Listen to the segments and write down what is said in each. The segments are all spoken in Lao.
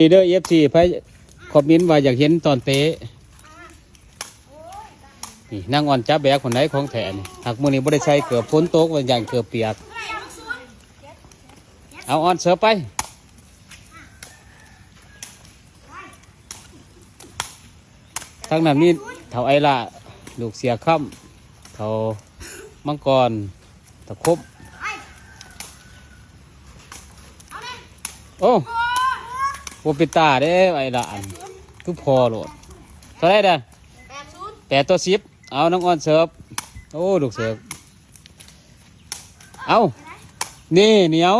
ນີ້ເດີ ເອັຟຊີ ໃຜຄອມເມັນວ່າຢາກເຫັນຕອນເຕະ. ນີ້ນາງອອນຈັບແບກພຸ້ນໃດ ຂອງແທ້ນີ້. ຫາກມື້ນີ້ບໍ່ໄດ້ໃສ່ເກີບ ຝົນຕົກວ່າຢ້ານເກີບປຽກ. ເອົາ ອອນເສີບໄປ. ທາງນັ້ນມີເຖົ້າໄອລາ ລູກເສຍຄຳ ເຖົ້າມັງກອນ ຕະຄົບ. ໂອ້ ບໍ່ເປັນຕາເດ້ ໄອລະ ອັນຄືພໍໂລດ. ເທົ່າໃດເດ້? ແປດຕໍ່ສິບ. ເອົາ ນ້ອງອອນເສີບ. ໂອ້ ລູກເສີບ. ເອົາ ນີ້ ໜຽວ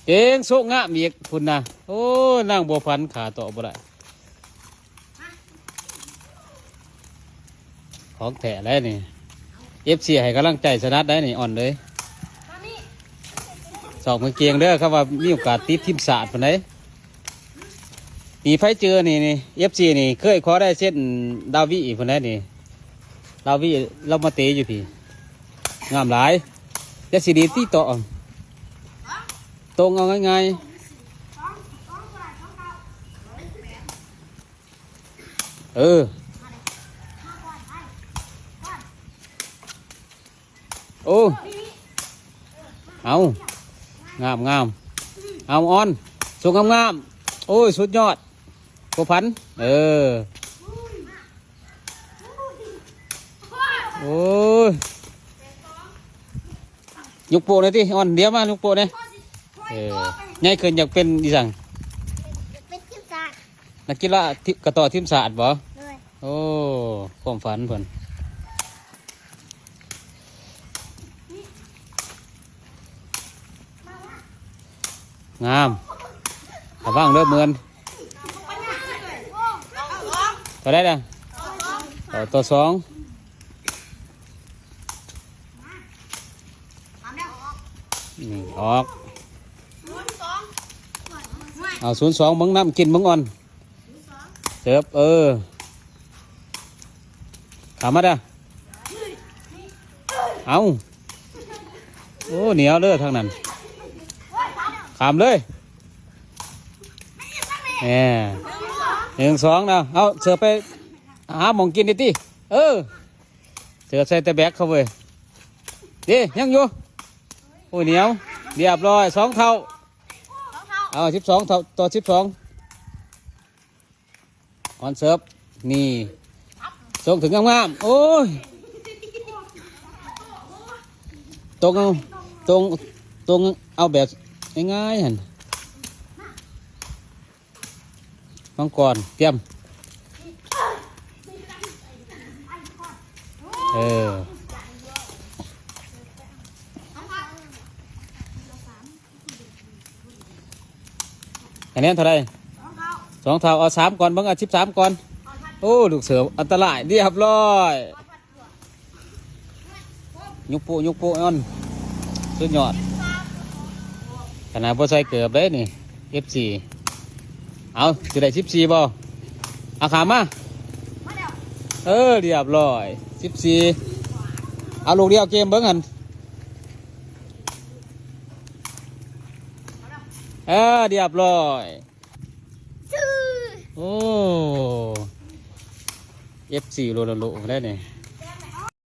ເກັ່ງ ໂຊະງາມອີກພຸ້ນນະ. ໂອ້ ນາງບົວພັນ ຂາຕໍ່ບໍ່ໄດ້. ຂອງແທ້ແລ້ວນີ້ ເອັຟຊີ ໃຫ້ກຳລັງໃຈສະໜັດໄດ໋ນີ້ ອ່ອນເລີຍ. ຊອກກາງເກງເດີ ຄຳວ່າມີໂອກາດຕິດທີມຊາດພຸ້ນໃດ. ນີ້ໃຜເຈີນີ້ ນີ້ ເອັຟຊີ ນີ້ເຄີຍຂໍໄດ້ເຊັ່ນ ດາວີພຸ້ນໃດນີ້. ດາວີລາວມາເຕະຢູ່ພີ້ ງາມຫຼາຍ. ຢ່າຊິດີດຕິຕໍ່ ຕົງເອົາງ່າຍໆ. ເອີ ໂອ້ ເອົາ ງາມໆ. ເອົາ ອອນ ສົ່ງງາມໆ. ໂອ້ຍ ສຸດຍອດ ບົວພັນ. ເອີ ໂອ້ຍ ຍົກໂປ້ແດ່ຕິ ອອນ ດຽວມາ ຍົກໂປ້ແດ່. ເອີ ໃຫຍ່ຂຶ້ນຢາກເປັນອີຫຍັງ? ເປັນທີມຊາດ ນັກກິລາທີ່ກະຕໍ້ທີມຊາດບໍ? ໂດຍ. ໂອ້ ຄວາມຝັນເພິ່ນ. ງາມ ລະວັງເດີເໝືອນ. ເທົ່າໃດລະ? ຕໍ່ສອງ. ນີ້ອອກ. ເອົາ ສູນສອງ ເບິ່ງນຳ ກິນເບິ່ງ ອອນ ເສີບ ເອີ ຂ້າມມາເດີ. ເອົາ ໂອ້ ໜຽວເດີທາງນັ້ນ. ຂ້າມເລີຍ ແໝ່ ໜຶ່ງສອງນະ. ເອົາ ເສີບໄປຫາໝ່ອງກິນນີ້ຕິ. ເອີ ເສີບໃສ່ແຕ່ແບັກເຂົາເວີຍ. ເດ້ ຍັງຢູ່. ໂອ້ຍ ໜຽວ ລຽບຮ້ອຍ ສອງເທົ່າ. ເອົາ ສິບສອງເທົ່າຕໍ່ສິບສອງ. ອອນເສີບ ນີ້ ສົ່ງເຖິງງາມໆ. ໂອ້ຍ ຕົງເອົາ ຕົງ ຕົງເອົາແບບງ່າຍໆຫັ້ນ. ມັງກອນ ຕຽມ ເອີ ຄະແນນເທົ່າໃດ? ສອງເທົ່າ. ເອົາສາມກ່ອນ ເບິ່ງ ເອົາສິບສາມກ່ອນ. ໂອ້ ລູກເສີບອັນຕະລາຍ ລຽບຮ້ອຍ. ຍຸກປຸ ຍຸກປຸ ອອນ ສຸດຍອດ. ຂະໜາດບໍ່ໃສ່ເກີບເດ້ນີ້ ເອັຟຊີ. ເອົາ ຊິໄດ້ສິບສີ່ບໍ່? ເອົາ ຂ້າມມາ. ເອີ ລຽບຮ້ອຍ ສິບສີ່. ເອົາ ລູກດຽວເກມເບິ່ງຫັ້ນ. ເອີ ລຽບຮ້ອຍ. ໂອ້ ເອັຟຊີ ໂລໂລໂລໄດ້ນີ້.